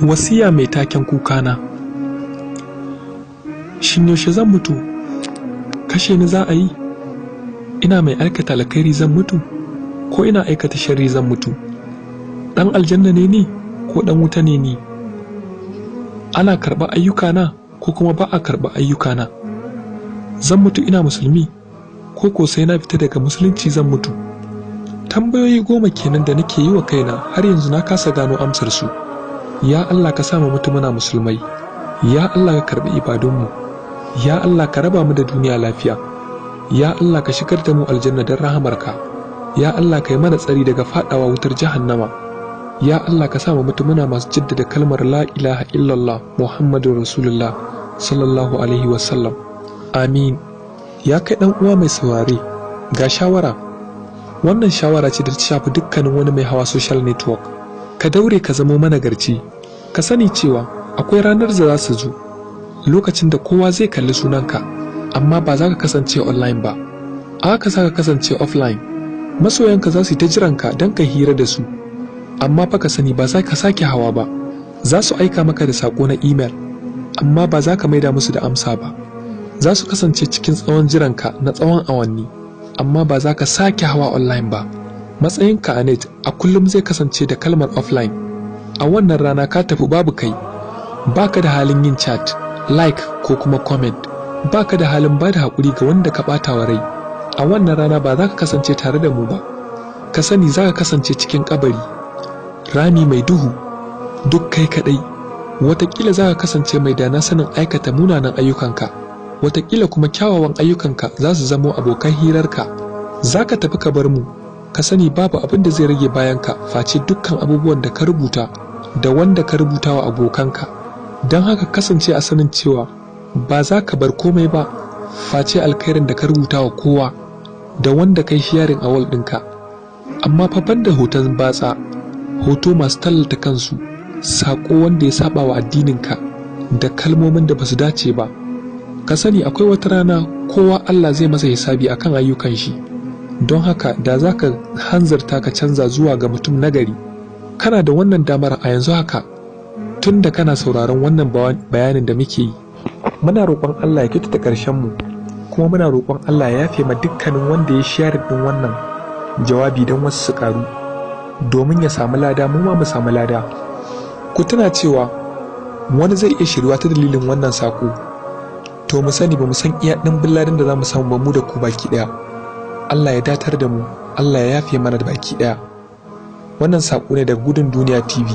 Wasiya mai taken kukana. Shin yaushe zan mutu? Kashe ni za a yi? Ina mai aikata alkhairi zan mutu? Ko ina aikata sharri zan mutu? Ɗan aljanna ne ni ko ɗan wuta ne ni? Ana karɓar ayyukana ko kuma ba a karɓar ayyukana? Zan mutu ina musulmi ko ko sai na fita daga musulunci zan mutu? Tambayoyi 10 kenan da nake yi wa kaina, har yanzu na kasa gano amsar su. Ya Allah, ka sa mu mutu muna musulmai. Ya Allah, ka karɓi ibadunmu. Ya Allah, ka raba mu da duniya lafiya. Ya Allah, ka shigar da mu aljanna don rahamarka. Ya Allah, ka yi mana tsari daga fadawa wutar jahannama. Ya Allah, ka sa mu mutu muna masu jaddada kalmar la ilaha illallah Muhammadun Rasulullah sallallahu alaihi wasallam. Amin. Ya kai dan uwa mai saurare, ga shawara. Wannan shawara ce da ta shafi dukkanin wani mai hawa social network. Ka daure ka zamo managarci. Ka sani cewa akwai ranar da za su zo, lokacin da kowa zai kalli sunanka, amma ba za ka kasance online ba, a haka za ka kasance offline. Masoyanka za su yi ta jiranka don ka hira da su, amma fa ka sani, ba za ka sake hawa ba. Za su aika maka da saƙo na email, amma ba za ka maida musu da amsa ba. Za su kasance cikin tsawon jiranka na tsawon awanni, amma ba za ka sake hawa online ba. Matsayinka a net a kullum zai kasance da kalmar offline. A wannan rana ka tafi, babu kai. Baka da halin yin chat, like ko kuma comment. Baka da halin ba da haƙuri ga wanda ka ɓata wa rai. A wannan rana ba za ka kasance tare da mu ba. Ka sani, za ka kasance cikin kabari, rami mai duhu, duk kai kaɗai. Wataƙila za ka kasance mai dana sanin aikata munanan ayyukanka, wataƙila kuma kyawawan ayyukanka za su zamo abokan hirarka. Za ka tafi ka bar mu. Ka sani, babu abin da zai rage bayanka face dukkan abubuwan da ka rubuta da wanda ka rubuta wa abokanka. Don haka, kasance a sanin cewa ba za ka bar komai ba face alkhairin da ka rubuta wa kowa da wanda kai sharing a wall ɗinka. Amma fa banda hoton batsa, hoto masu tallata kansu, saƙo wanda ya saba wa addininka, da kalmomin da ba su dace ba. Ka sani, akwai wata rana kowa Allah zai masa hisabi akan ayyukan shi. Don haka, da za ka hanzarta ka canza zuwa ga mutum nagari. Kana da wannan damar a yanzu haka, tun da kana sauraron wannan bayanin da muke yi. Muna roƙon Allah ya kyautata ƙarshen mu, kuma muna roƙon Allah ya yafe ma dukkanin wanda ya share ɗin wannan jawabi don wasu su ƙaru, domin ya samu lada, mu ma mu samu lada. Ku tuna cewa wani zai iya shiryuwa ta dalilin wannan saƙo. To, mu sani, ba mu san iya ɗimbin ladan da za mu samu ba, mu da ku baki ɗaya. Allah ya datar da mu, Allah ya yafe mana da baki ɗaya. Wannan saƙo ne daga Gudun Duniya TV.